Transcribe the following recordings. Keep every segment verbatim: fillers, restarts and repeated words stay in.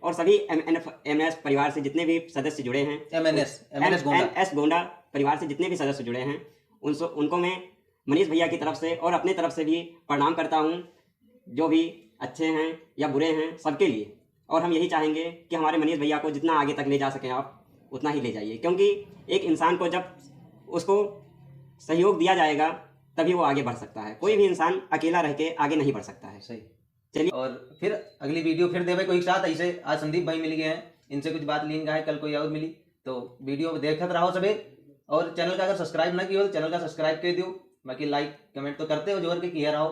और सभी M N F M S परिवार से जितने भी सदस्य जुड़े हैं, M N S, M N S M Gonda. N S Gonda परिवार से जितने भी सदस्य जुड़े हैं, उन सो-, उनको मैं मनीष भैया की तरफ से और अपने तरफ से भी प्रणाम करता हूँ, जो भी अच्छे हैं या बुरे हैं, सबके लिए। और हम यही चाहेंगे कि हमारे मनीष भैया को जितना आगे तक ले जा सकें आप, उतना ही ले जाइए, क्योंकि एक इंसान को जब उसको सहयोग दिया जाएगा, तभी वो आगे बढ़ सकता है। कोई भी इंसान अकेला रह के आगे नहीं बढ़ सकता है। सही। चलिए। और फिर अगली वीडियो फिर देवे कोई साथ ऐसे। आज संदीप भाई मिल गए हैं, इनसे कुछ बात लीन का है, कल कोई और मिली। तो वीडियो देखत रहो सभी, और चैनल का अगर सब्सक्राइब ना कियो तो चैनल का सब्सक्राइब कर दियो। बाकी लाइक कमेंट तो करते हो जोर के, किया रहो,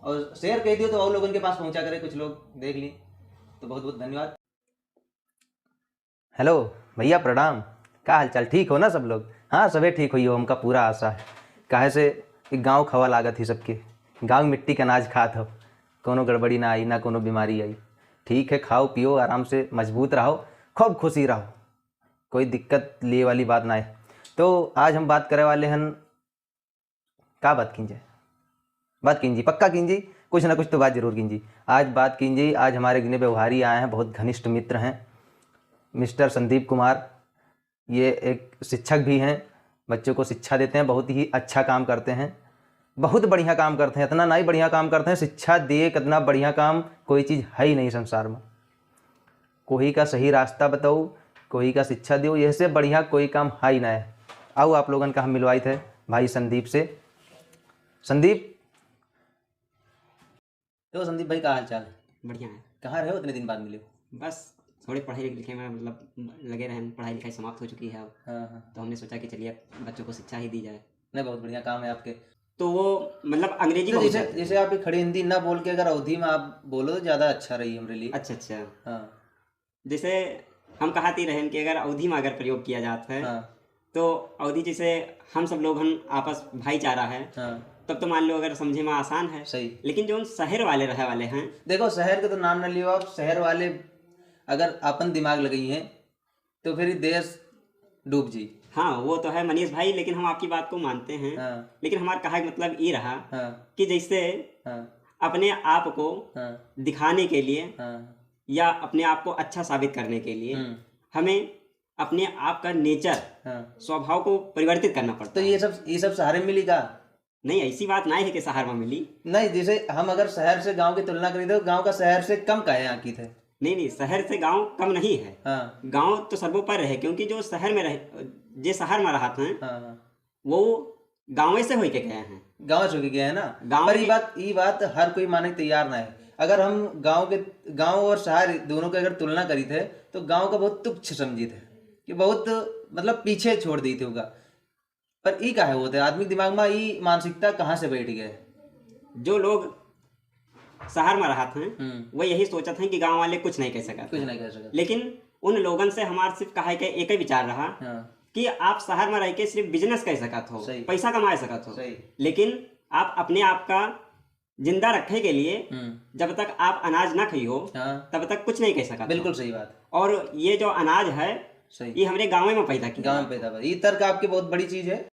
और शेयर कर दियो तो और लोगन के पास पहुँचा करे, कुछ लोग देख लिए। तो बहुत बहुत धन्यवाद। हेलो भैया, प्रणाम। का हालचाल, ठीक हो ना सब लोग? हाँ, सबे ठीक होई हो, हमका पूरा आशा है। काहे से एक गाँव खवा लागत ही सबके, गाँव मिट्टी का अनाज खात हो, कोनो गड़बड़ी ना आई, ना कोनो बीमारी आई। ठीक है, खाओ पियो, आराम से मजबूत रहो, खूब खुशी रहो, कोई दिक्कत लिए वाली बात ना है। तो आज हम बात करे वाले हन, का बात कीन जाए? बात कीन जी, पक्का कीन जी, कुछ ना कुछ तो बात जरूर कीन जी। आज बात कीन जी, आज हमारे इतने व्यवहारी आए हैं, बहुत घनिष्ठ मित्र हैं, मिस्टर संदीप कुमार। ये एक शिक्षक भी हैं, बच्चों को शिक्षा देते हैं, बहुत ही अच्छा काम करते हैं, बहुत बढ़िया काम करते हैं, इतना नहीं बढ़िया काम करते हैं, शिक्षा दिए कितना बढ़िया काम कोई चीज़ है ही नहीं संसार में। कोई का सही रास्ता बताओ, कोई का शिक्षा दियो, यह से बढ़िया कोई काम है ही ना है। आओ आप लोगन का हम मिलवाई थे भाई संदीप से। संदीप। तो संदीप भाई, का हाल चाल है? बढ़िया है। कहाँ रहे हो, इतने दिन बाद मिले हो? बस थोड़े पढ़ाई लिखे में, मतलब, लगे रहे, पढ़ाई लिखाई समाप्त हो चुकी है अब। हाँ, हाँ। तो हमने सोचा कि चलिए, बच्चों को शिक्षा ही दी जाए। नहीं, बहुत बढ़िया काम है आपके। तो वो, मतलब, अंग्रेजी तो बहुत जैसे, ज्यादा जैसे आप ये खड़ी हिंदी ना बोल के अगर अवधी में आप बोलो तो ज्यादा अच्छा रही हमरे लिए। अच्छा, अच्छा। हाँ। जैसे हम कहत ही रहेन कि अगर अवधी में अगर प्रयोग किया जात है, हाँ। तो अवधी जैसे हम सब लोग हम आपस भाईचारा है, हाँ। तब तो मान लो अगर समझे में आसान है। सही। लेकिन जो उन शहर वाले रहे वाले हैं। देखो, शहर के तो नाम न लियो आप, शहर वाले अगर अपन दिमाग लगई हैं तो फिर देश डूब जी। हाँ, वो तो है मनीष भाई, लेकिन हम आपकी बात को मानते हैं। हाँ। लेकिन हमारा कहा मतलब ये रहा हाँ। कि जैसे हाँ। अपने आप को हाँ। दिखाने के लिए हाँ। या अपने आप को अच्छा साबित करने के लिए हम्म। हमें अपने आप का नेचर, हाँ। स्वभाव को परिवर्तित करना पड़ता तो है। ये सब, ये सब शहर में मिली का? नहीं, ऐसी बात नहीं है कि शहर में मिली। नहीं, जैसे हम अगर शहर से गांव की तुलना करी तो गांव का शहर से कम काहे आंकित है? नहीं, नहीं, शहर से गांव कम नहीं है। हाँ। गांव तो सर्वोपरि है, क्योंकि जो शहर में रह, जे शहर में रहत हैं, हाँ, हाँ। वो गाँवे से होके गए हैं। गाँव से होके गए हैं ना। गाँव पर ये में बात, ये बात हर कोई माने के तैयार ना है। अगर हम गाँव के, गाँव और शहर दोनों के अगर तुलना करी थे, तो गाँव का बहुत तुच्छ समझी थे कि बहुत, मतलब, पीछे छोड़ दी थे होगा। पर ई काहे होत है? आदमी के दिमाग में ई मानसिकता कहाँ से बैठ गए? जो लोग शहर में रहत हैं, हम्म। वो यही सोचत हैं कि गाँव वाले कुछ नहीं कह सकत कुछ हैं। नहीं कह सकत। लेकिन उन लोगन से हमार सिर्फ कहे के एक ही विचार रहा हाँ। कि आप शहर में रह के सिर्फ बिजनेस कर सकत हो, सही। पैसा कमा सकत हो, सही। लेकिन आप अपने आप का जिंदा रखे के लिए हम्म। जब तक आप अनाज ना खाई हो, हाँ। तब तक कुछ नहीं कह सकत हो। बिल्कुल सही बात। और ये जो अनाज है, सही। ये हमरे गाँव में पैदा किया गाँव में जाता है। पैदा हुआ। ये तर्क आपकी बहुत बड़ी चीज है।